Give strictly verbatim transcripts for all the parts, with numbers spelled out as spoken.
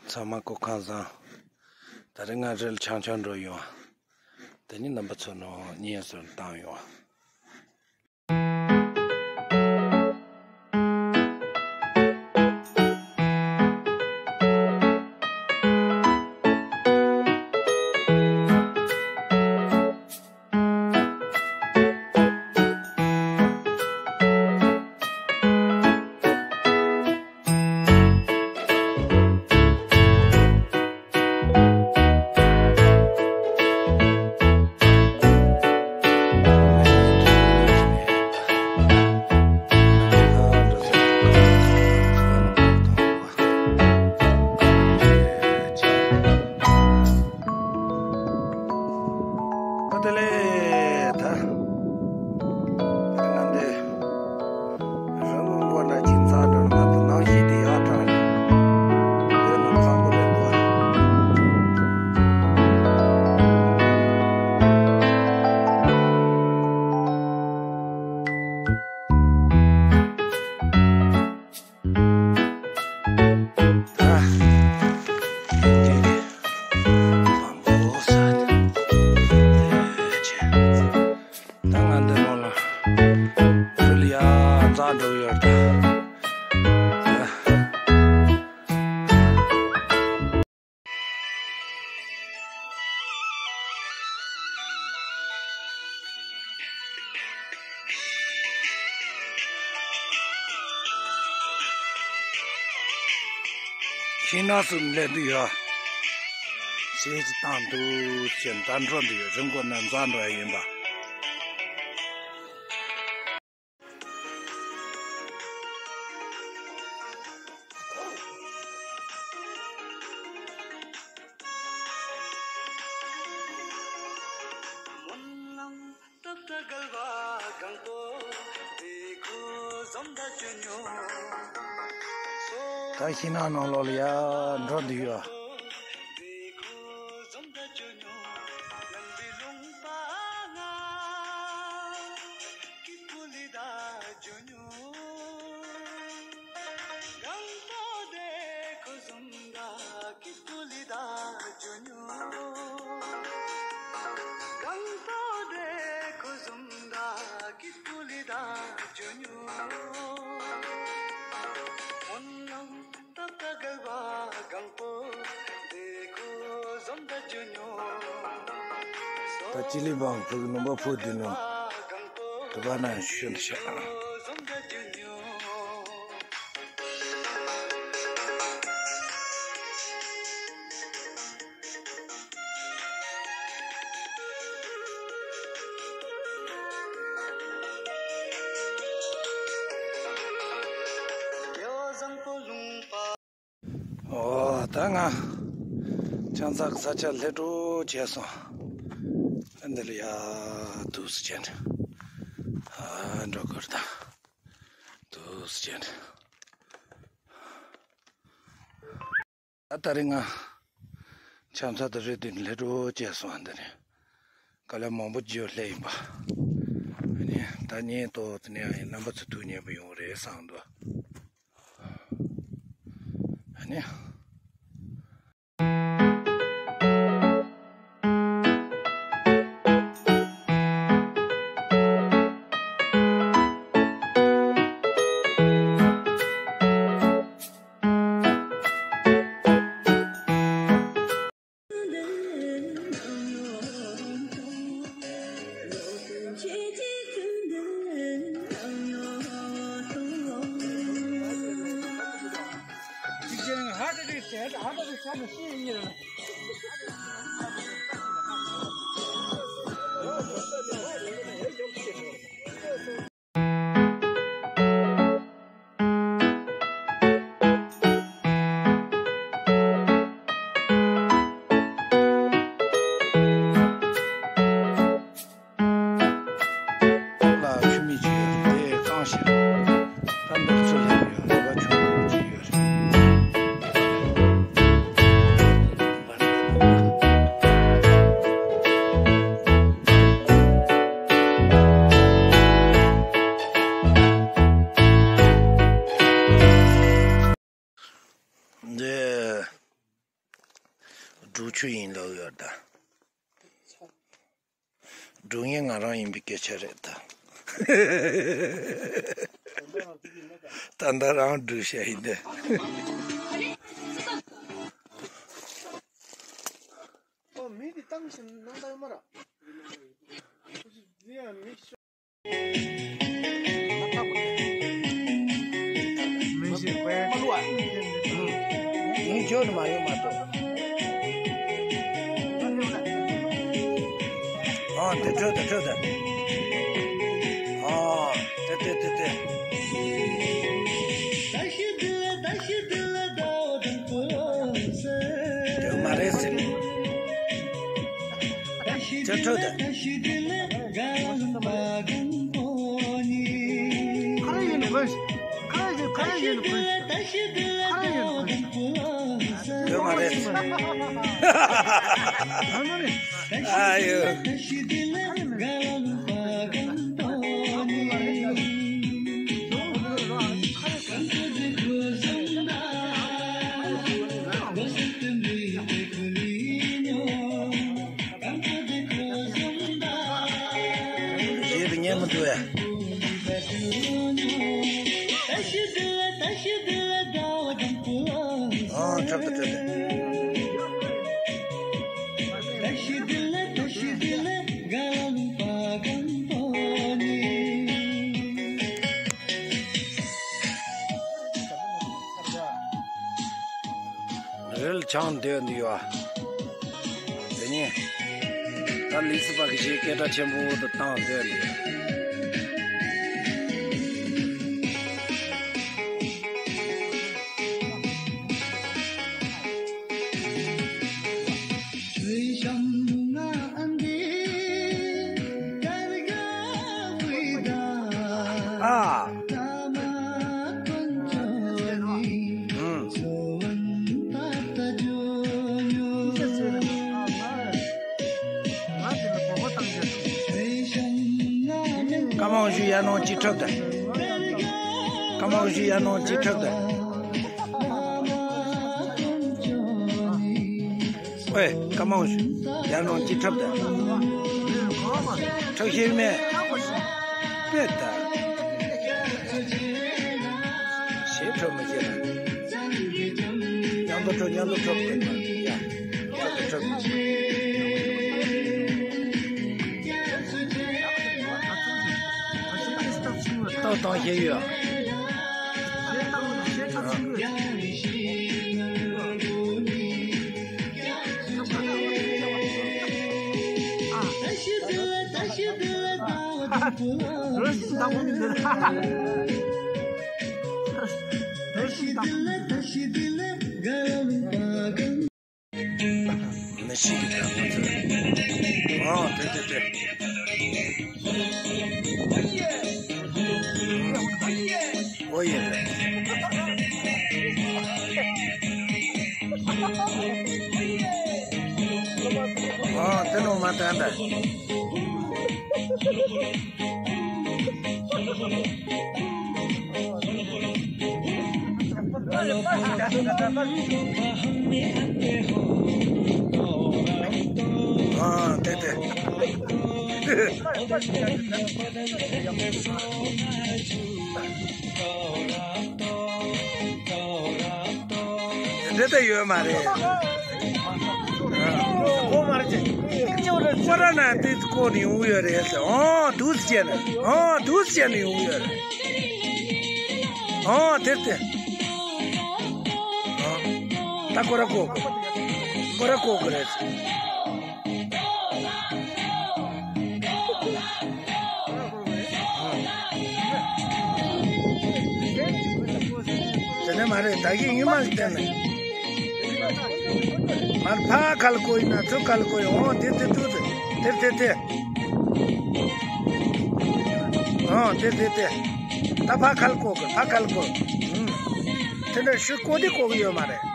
ཚང་མ་སྐུ་ཁམས་བཟང་། ད་རེས་ང་རི་ལ་ཆང་འཁྱེར་འགྲོ་ཡོང་། དེ་ནས་རྣམ་པ་ཚོ་ནང་བརྙན་བཟོ་བཏང་ཡོང་། ཨ་དེ་ལས་ད། ང་འདི་རི་མགོ་འགོ་འདྲ་ཅིག་འཛེགས་འགྲོ་ན་མ་གཏོགས་ནམ་ཞིག་དེ་ཡག་དྲག་རེད། འདི་ནི་ཁང་པ་རེད་འདུག་ད་ང་འདི་ནང་ལ་རི་ལ་ཡར་འཛེགས་འགྲོ་ཡོད་ད། ཤིང་ནགས་སུ་སླེབས་འདུག་ཡ། གཞས་ཅིག་བཏང་འདུག་ཟེར་ད་འགྲོ་འདུག་ཡ། རི་མགོ་ན་འཛེགས་འགྲོ་ཡ་ཡིན་པ། ད་ཤིང་ནགས་ནང་ལོགས་ལ་ཡར་འགྲོ་འདུག་ཡ། ད་ཅི་ལི་བང་ཕུག་ནུམ་པ་ཕུག་འདི་ནང་དུ་བ་ན་ཤོད་ཤག་ཨོ། ད་ང་ཆང་ས་གི་ས་ཆ་སླེབས་འགྲོ་བྱས་སོང་། འདི་ལ་ཡ་འདུག་སེ་བྱས་ནས་ཨ་འགྲོ་དགོས་རེད་ད། འདུག་སེ་བྱས་ནས། ད་ད་རེས་ང་ཆང་ས་དེ་རེད་དེ་སླེབས་འགྲོ་བྱས་སོང་། འདི་ནས་དཀའ་ལས་མང་པོ་བརྒྱབ་སླེབས་ཡིན་པ། ཨ་ནི་ད་བརྙན་ཏོག་དེ་ནས་ཡང་རྣམ་པ་ཚོ་ཐུགས་མཉེས་པོ་ཡོང་རེད་བསམ་འདུག་ཨ་ནི། ལ་ཆུ་མིག་ཅིག་ཡོད་རེད། དེ་བཀང་ཞིག་ད་འདི་ཚོ་ལ་ཡོད་རེད་པ། ཆུང་ཆུང་ཅིག་ཡོད་རེད། འབྲུག་ཆུ་ཡིན་ལབ་ཡོད་ད། འབྲུག་ཡིན་ང་རང་ཡིན་པའི་སྐད་ཆ་རེད་ད། ད་ལྟ་རང་འབྲུག་ཤ་ཡིན་ད། ཨོ་མི་འདི་བཏང་ཞིང་ནང་ད་ཡོད་མ་ར། ཡིན་ཞིག་པས། ཡིན་ཆོག་ནི་མ་ཡོང་མ་གཏོགས། ཨོ་དེ་འཕྲོད་དེ་འཕྲོད་དེ། ཨོ་དེ་དེ་དེ་དེ། དེ་མ་རེད་ཟེར། ཅ་ཁྲོད་དེ། ཁ་ར་ཡོད་ནི་གོན། ཁ་ར་ཡོད་ཁ་ར་ཡོད་ནི་གོན། ཁ་ར་ཡོད་ནི་གོན། ཡོད་མ་རེད། ཨ་ཡོ། ཞེས་པའི་ཉན་མི་འདུག་ཨེ། ཨོ་འཁྲབ་ཏུ་འཁྲབ་ཏུ། རིལ་ཆང་འདོན་འདི་ཡོད། དེ་ནས་ད་ལི་སི་པ་གི་ཞིག་སྐད་གྲགས་ཆེན་པོ་དུ་བཏང་འདོན་འདི་ཡོད། ཨ། ཀ་མང་ཞུ་ཡ་ནོ་ཅི་ཁྲབ་ད། ཀ་མང་ཞུ་ཡ་ནོ་ཅི་ཁྲབ་ད། ཨོའི་ཀ་མང་ཞུ་ཡ་ནོ་ཅི་ཁྲབ་ད། ཁྲབ་ཤེས་མེད། པེ་ད། ཞེས་ཁྲབ་མི་ཤེས་ན། མཉམ་དུ་ཁྲབ་མཉམ་དུ་ཁྲབ་ད། ཡ། ཁྲབ་ད་ཁྲབ། ཏོག་ཏོག་ཞེས་ཡོད། རོ་ཞིག་ད་ཁོ་མི་འདུག་རོ་ཞིག་ད་ཁོ་མི་འདུག་མི་ཤེས་ཀྱི་དྲན་ཁོ་ཚོས། ཨོ་དེ་དེ་དེ། ཨོ་ཡེ། ཨོ་དེ་ནོ་མ་དྲན་ད། ཨ་དེ་དེ། དེ་འདྲ་ཡོད་མ་རེད། ཁོ་ར་ན་དེ་ཁོ་ནི་ཡོང་ཡོད་རེད་ཟེར། ཨོ་དུས་བྱས་ན། ཨོ་དུས་བྱས་ན་ཡོང་ཡོད་རེད། ཨོ་དེ་དེ། ཨོ་ད་ཁོ་ར་ཁོ་ཁོ་ར་ཁོ་ཁོ་རེད་ཟེར། དེ་ནས་མ་རེད། ད་གིན་ཉི་མ་ལ་བསྟན་ནས། མར་ཕ་ཁལ་ཀོ་ཡིན་ན་ཚུ་ཁལ་ཀོ་ཡིན། འོ་དེ་དེ་དུ་དེ་དེ་དེ་དེ། འོ་དེ་དེ་དེ། ད་ཕ་ཁལ་ཀོ་གི་ཕ་ཁལ་ཀོ། ཨུམ། དེ་འདྲ་ཤུ་ཀོ་དེ་ཀོ་གི་ཡོད་མ་རེད།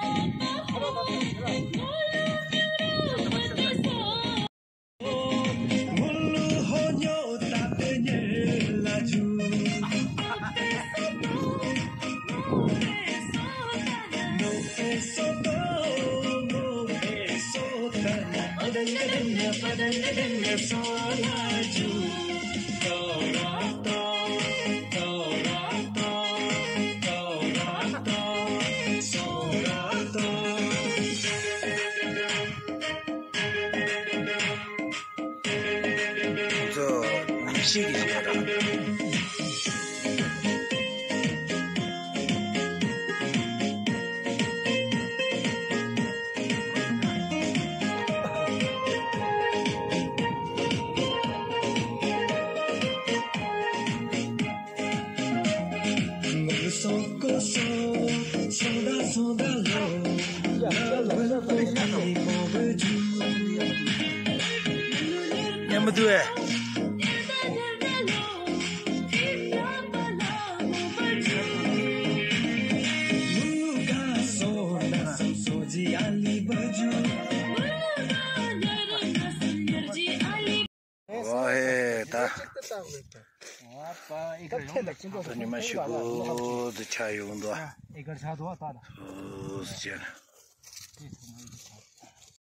ཁོ་ཚོ་ནམ་ཞིག་གི་ཞིག་ར། མཉམ་པོ་འདུག་ཨེ། ཝ་ཧེ་ད། ད་ཉི་མ་ཤི་གུ་དུ་ཆ་ཡོང་དོ། ཨོ་ཟེར།